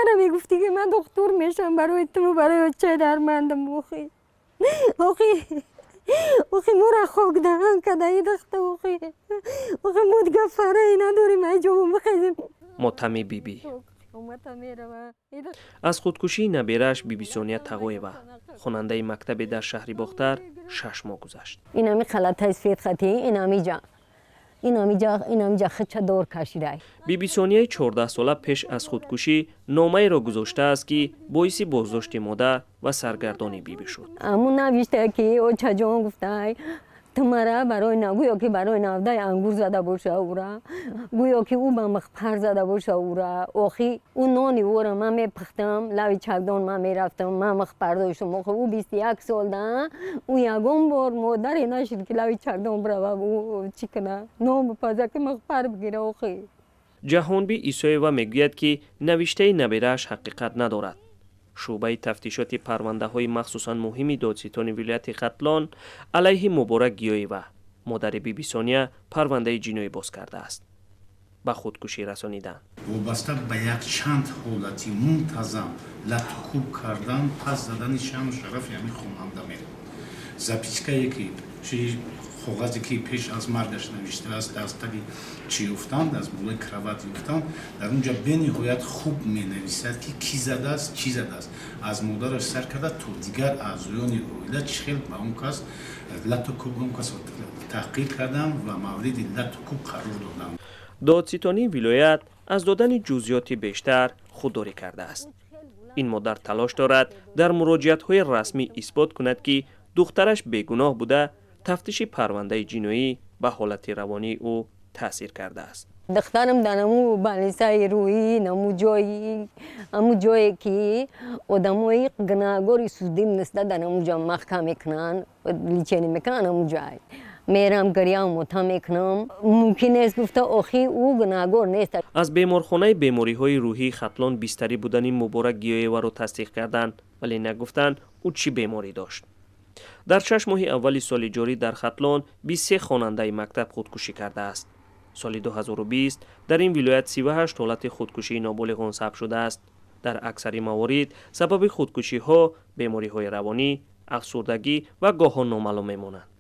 Мара мегуфтӣ, ки ман духтур мешам, барои ту, барои очаи дармандам. Охи, охи, охи, мора хок даҳан кадаи дахта. Охи, охи, мо дига фараи надорем, ай ҷо бихезем. Мотами бибӣ аз худкушии наберааш Бибисония Тағоева, хонандаи мактабе дар шаҳри Бохтар, 6 моҳ гузашт. Инами халатаи сфед хати, инамиҷа, инамиҷа, инамиҷа хича дор кашидай. Бибисонияи 14сола пеш аз худкушӣ номаеро гузоштааст, ки боиси боздошти модар ва саргардони бибӣ шуд. Аму навишта, ки очаҷон, гуфтай, ту мара барои гӯё ки барои навдаи ангур зада боша ура, гӯё ки ӯ ба михпар зада боша ура. Охи, ӯ нони ӯра ман мепухтам, лави чакдон ман мерафтам, ман михпар доштам. Охи, ӯ 21 сол да, ӯ ягон бор модаре нашид, ки лави чакдон бирава, ӯ чӣ куна, нон бипаза, ки михпар бигира, охи. Ҷаҳонбӣ Исоева мегӯяд, ки навиштаи наберааш ҳақиқат надорад. Шӯъбаи тафтишоти парвандаҳои махсусан муҳими додситони вилояти Хатлон алайҳи Муборак Гиёева, модари Бибисония, парвандаи ҷиноӣ боз кардааст. Ба худкушӣ расонидан. Вобаста ба якчанд ҳолати мунтазам латукӯб кардан, пас задани шаъну шарафи ҳамин хонанда меравад. Запискае ки, коғазе ки пеш аз маргаш навиштааст, аз таги чӣ ёфтанд, аз болои кровать ёфтанд, дар он ҷа бениҳоят хуб менависад, ки кӣ задааст, чӣ задааст, аз модараш сар карда то дигар аъзоёни оила, чӣ хел ба он кас латукӯб, он касро таҳқир карданд ва мавриди латукӯб қарор доданд. Додситонии вилоят аз додани ҷузъиёти бештар худдорӣ кардааст. Ин модар талош дорад, дар муроҷиатҳои расмӣ исбот кунад, ки духтараш бегуноҳ буда, тафтиши парвандаи ҷиноӣ ба ҳолати равонии ӯ таъсир кардааст. Духтарам дар аму балисаи рӯӣ, наму ҷои, аму ҷое ки одамои гунаҳгори судим неста, дар аму ҷо маҳкам мекунанд, лечение мекунанд, аму ҷай мерам, гирям, мота мекунам. Мумкин нест, гуфта, охи, ӯ гунаҳгор нест. Аз беморхонаи бемориҳои рӯҳии Хатлон бистарӣ будани Муборак Гиёеваро тасдиқ карданд, вале нагуфтанд, ӯ чӣ беморӣ дошт. Дар 6 моҳи аввали соли ҷорӣ дар Хатлон 23 хонандаи мактаб худкушӣ кардааст. Соли 2020 дар ин вилоят 38 ҳолати худкушии ноболиғон сабт шудааст. Дар аксари маворид сабаби худкушиҳо бемориҳои равонӣ, афсурдагӣ ва гоҳо номаълум мемонанд.